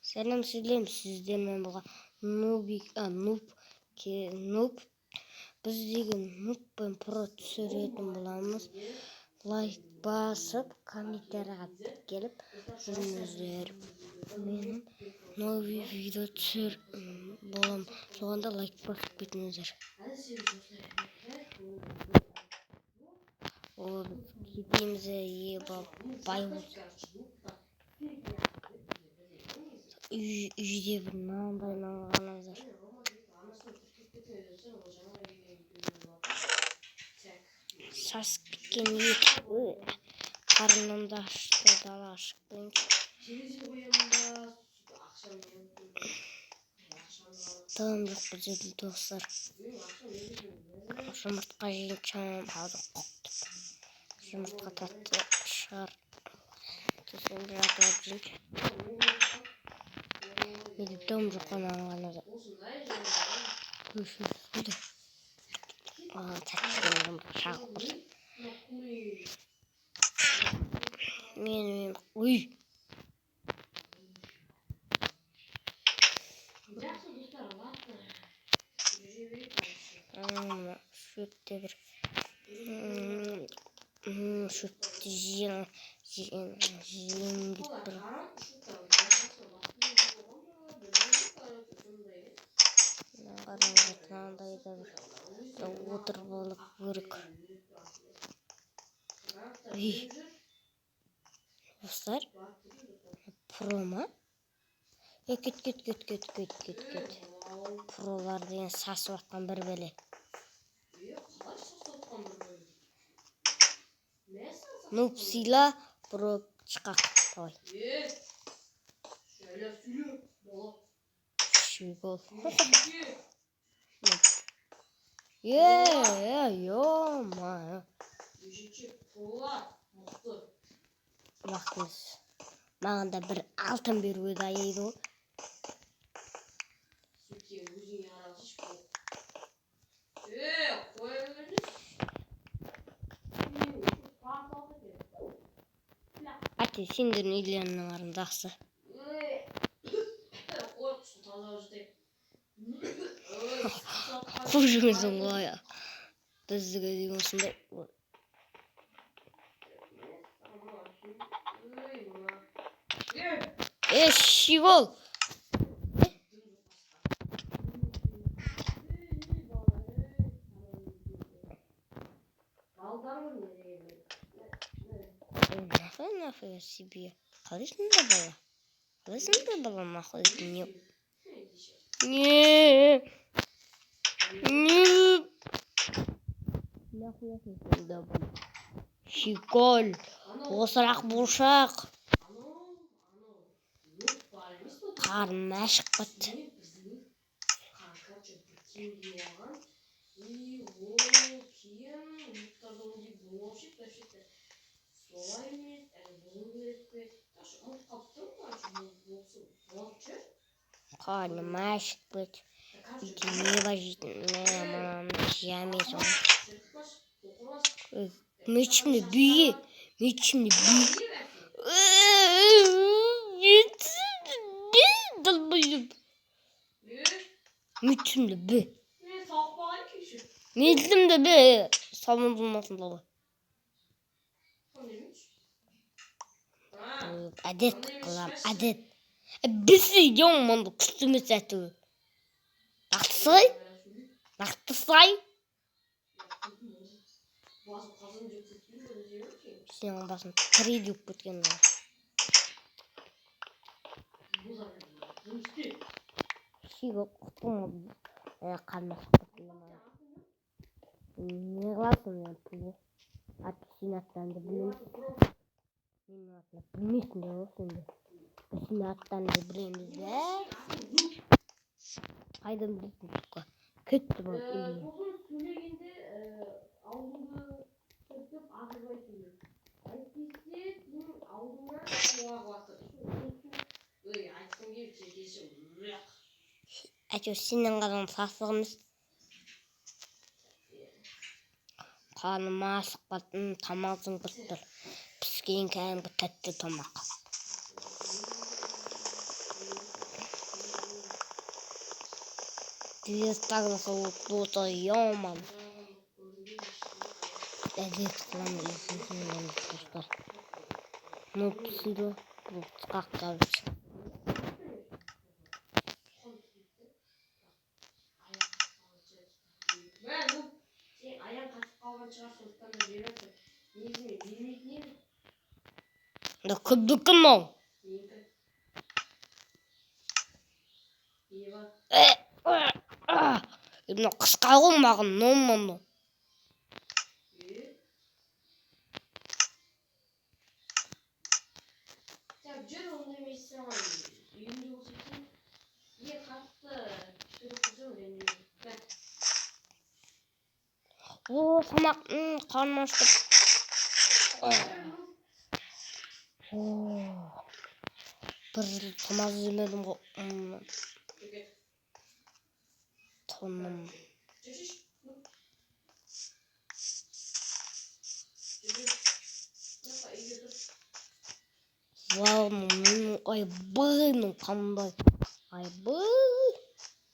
Сәлем сәлем, сіздермен болған Нубик, нуб, нуб. Біз деген нуб пен про түсіретін боламыз. Лайк басып, комментарийға тіркеліп жүріңіздер. Менің новый видео түсір болам. Соған да лайк басып кетіңіздер. О, біз кетеміз, еба, бай болсын. Үйде бір мынандай мынаны. Сасып кеткен ет. Қарным да ашты, далаға шықпайыншы. Тым жоқ бұл жерде, достар. Жұмыртқа жейін, шамам аузым қоқтып. Жұмыртқа тәтті шығар. Сосын бір жатып алып жейінші. Менде дым жоқ қой, мынаны қараңыздар. Тәтті жұмыртқа шағып қалды. Мен ой. Шөпті бір шөпті жеген жеген келіп тұр. Қараңыздар, мынандай да бір отырып алып көрік. Ой. Достар, про ма? Е, кет, кет, кет, кет, кет, кет, кет. Пролар деген сасып жатқан бір бәле. Нуб сыйла, про чықақ. Давай. Щегол. Е, ё-моё. Уақытымыз. Маған да бір алтын беруге де аяйды ғой. Әте, сендердің үйлеріңнің бәрін жақсы. Қуып жүргенсің ғой. Біздікі деген осындай. Е, щегол! Нахуй, нахуй себе. Қалайсың да, бала? Қалайсың да, бала, нахуй не? Не. Не. Нахуй да, бала. Щегол. Осырақ болшақ. Қарным ашып кетті. Қарным ашып кетті. Үйде не бар жейтін? Мә, мынаны жемейсің. Мечімде бүйе. Мечімде бүйе. Долбоеб. Мечімде бі. Мечімде бі. Самын болмасын бала. Әдет қылам, әдет. Біз идем мұнда күшті емес әйтеуір. Бақтысай? Бақтысай? Сенің басың тірі деп кеткен ғой. Шегіп құтылмадым. Қарным ашып кетті. Не қыласың мен пұлы? Аты сенің аттарыңды білемін. Менің атымды білмейсіңдер ғой сендер. Біз сенің аттарыңды білеміз бе? Қайдан білесің, сука? Кетті бұл үйге. Сосын сөйлегенде аузыңды түртіп ағызбай сөйле. Әйтпесе сенің аузыңнан су ағып. Ой, айтқым келіп кешір. Әйтеуір сенің ғана сасық емес. Қарным ашып қалды, тамағым келіп тұр. Піскен кәдімгі тәтті тамақ. Верстак жасау болса, ё-моё. Әдет қыламын өзім, достар. Ну, түсінді. Бұл қысқа, короче. Мә, ну, сен аяң қатып қалған шығар, сондықтан да беріп жатыр. Негізі мен бермейтін едім. Да кімдікі мынау? Менікі. Ева. Мынау қысқа ғой маған, мынау. Е. Так, жүр, онда мен саған үйімде көрсетейін. Е, қатты керек болса, ренжіме. Мә. О, тамақ, қарным ашты. О, бір жыл тамақ жемедім ғой. Жүр, Тоным. Жүр, жүр. Жүр, жүр. Мына үйге тұр. Вау, менің, айбай, мынау қандай. Айбай.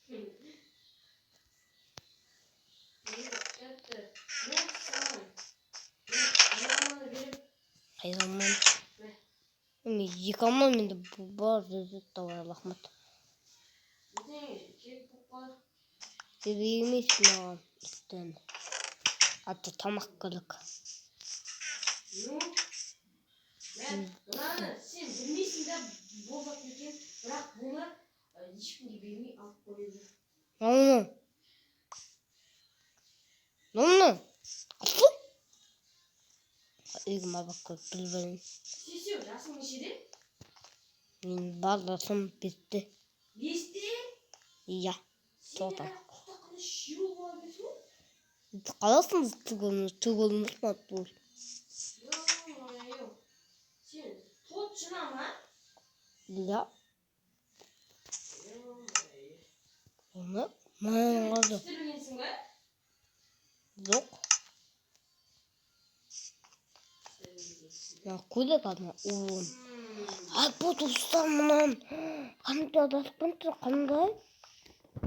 Мен тіпті, мен саған, мен мынаны беремін. Қайда алмаймын? Мә. Мен екі алмаймын енді, бұл бар, давай, рахмет. Ертең керек болып қалар. Керек емес маған үстен. Аты тамақ керек. Ну, мә, мынаны сен білмейсің да болатын екен, бірақ бұны ешкімге бермей алып қойып жүр. Мынау. Мынау. Асыл. Үйге барып көріп білмеймін. Сен жасың нешеде? Мен бар жасым 5-те. 5-те? Иә. Сен Тоқта. құтақында үшеу бола берсің ғой. Қаласың түгеліміз ма бұл? Ё-моё. Сен точно ма? Иә. Ё-моё. Оны маған қалды. Пістіргенсің ба? Жоқ. Мына көйлек ана ұлым. Ай, бұл, достар, мынаны қандай адасып тұр, қандай?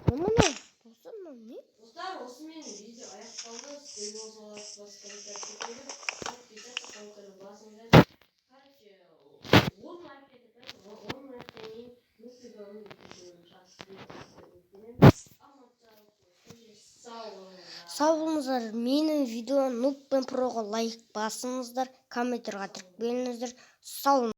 Мынау, достар, мынау не? Достар, осымен видео аяқталды. Сіздерге болса, лайк басып, комментарий кетеді. Подписаться, колокольчик басыңыздар. Короче, 10 лайк кетіп, 10 лайктан кейін нүктеге шығады. Сау болыңыздар. Сау болыңыздар. Менің видео Нуб пен Проға лайк басыңыздар, комментарийға тіркеліңіздер. Сау.